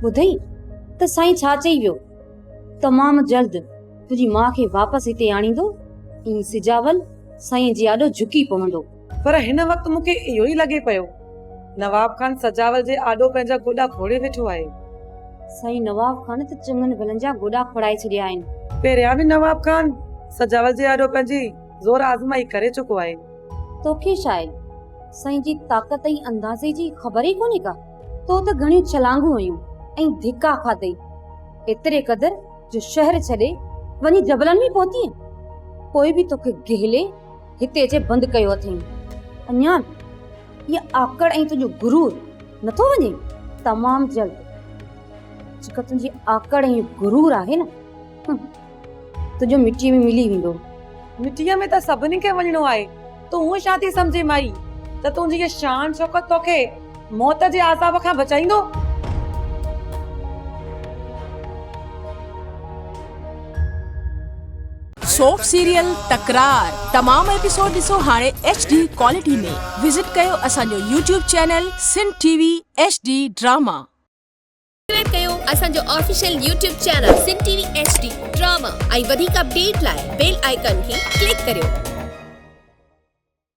ٻڌئي ته سائين ڇا چئي ويو؟ تمام جلد تنهنجي ماء کي واپس هتي آڻيندو ۽ سجاول سائين جي آڏو جهڪي پوندو. پر هن وقت مون کي اهو ئي لڳي پيو، نواب خان سجاول جي آڏو پنهنجا گوڏا کوڙي ويٺو آهي. سائين نواب خان ته چڱن ڀلن جا گوڏا کوڙائي ڇڏيا آهن. پهريان به نواب خان سجاول جي آڏو پنهنجي زور آزمائي ڪري چڪو آهي. توکي شايد سائين جي طاقت ۽ اندازي جي خبر ئي ڪونهي ڪا. تو ته گهڻيون ڇلانگون هنيون ۽ ڌڪا کاڌئي، ايتري قدر جو شهر ڇڏي وڃي جبلن ۾ پهتينء. پوء به توکي گهلي هتي اچي بند ڪيو اٿئين. اڃا به اها آڪڙ ۽ تنهنجو غرور نٿو وڃي؟ تمام جلد جيڪا تنهنجي آڪڙ ۽ غرور آهي نه، تنهنجو مٽيء ۾ ملي ويندو. مٽيء ۾ ته سڀني کي وڃڻو آهي. تون هونء ڇا ٿي سمجهين مائي ته تنهنجي هيء شان شوڪت توکي موت جي عذاب کان بچائيندو؟ سوپ سيريل تڪرار تمام ايپيسوڊ ڏسو هاڻي ايڇ ڊي ڪوالٽي ۾ وزٽ ڪيو اسان جو YouTube channel Sindh T V H D drama. Subscribe ڪيو اسان جو official YouTube channel Sindh T V H D drama ۽ وڌيڪ اپڊيٽ لاء بيل آئيڪان کي ڪلڪ ڪريو.